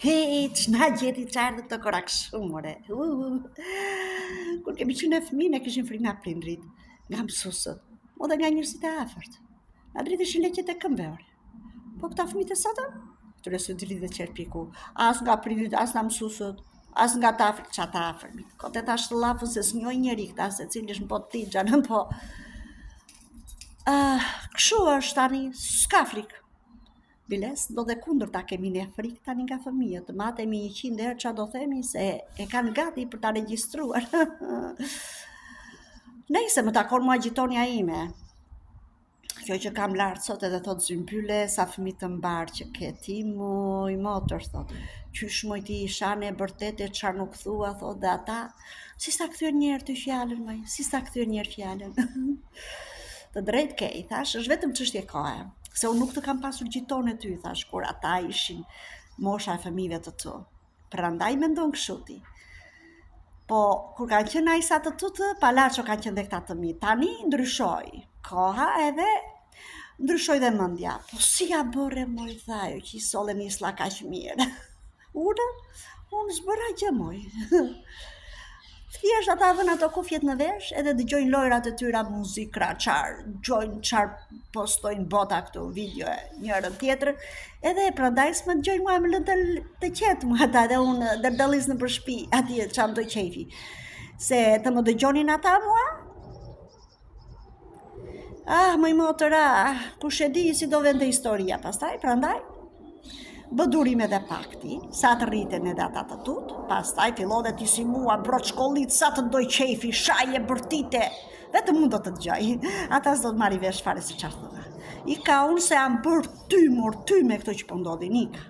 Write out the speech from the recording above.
Hej, ç'na gjeti çfarë dhe këto kora kështu, more. Kur kemi qenë fëmijë, ne kishim frikë nga prindrit, nga mësuesët, o dhe nga njerëzit e afërt. Na dridheshin leqet e këmbëve, ore. Po këta fëmijët e sotëm, këtyre s'u dridhet qerpiku, as nga prindrit, as nga mësuesët, as nga të afërt, ça të afërmit. Kot e thashë llafën se s'njoh njeri këta, secili është në botë të tij, xhanëm, po. Uh, kështu është tani, s'ka frikë. Biles, do dhe kundërta kemi ne frikë tani nga fëmijët, të matemi 100 herë ça do themi se e kanë gati për ta regjistruar. Nejse më takon mua gjitonja ime. Kjo që kam lart sot edhe thot Zymbyle, sa fëmijë të mbarë që ke ti, moj motër, thot. Qysh moj ti i shan e bërtet e çfarë nuk thua, thot, dhe ata, si s'ta kthyen një herë ty fjalën, moj, si s'ta kthyen një herë fjalën. Të drejtë ke, i thash, është vetëm çështje kohe. Se unë nuk të kam pasur gjitone ty, i thash, kur ata ishin mosha e fëmijëve të tu. Prandaj mendon kështu ti. Po, kur kanë qenë ai sa të tutë, palaço kanë qenë dhe këta të mi. Tani ndryshoi koha edhe ndryshoi dhe mendja. Po si ja bëre moj tha ajo që i solle nisla kaq mirë. Unë, unë s'bëra gjë moj. Thjesht ata vënë ato kufjet në vesh edhe dëgjojnë lojrat e tyra muzikra, çar, dëgjojnë çar postojnë bota këtu, video e njërën tjetrën, edhe prandaj s'më dëgjojnë mua, më lënë të, të qetë mua ata edhe unë dërdëllis nëpër shtëpi, atje ça më do qejfi. Se të më dëgjonin ata mua, Ah, moj motër, ah, kush e di si do vente historia pastaj, prandaj bë durim edhe pak ti, sa të rriten edhe ata të tut, pastaj fillo dhe ti si mua, broçkollit, sa të dojë qejfi, shaje, bërtite, vetëm unë do të dëgjoj, ata s'do të marrin vesh fare se çfarë thua. Ika unë se jam bërë tym, or tym me këto që po ndodhin, ika.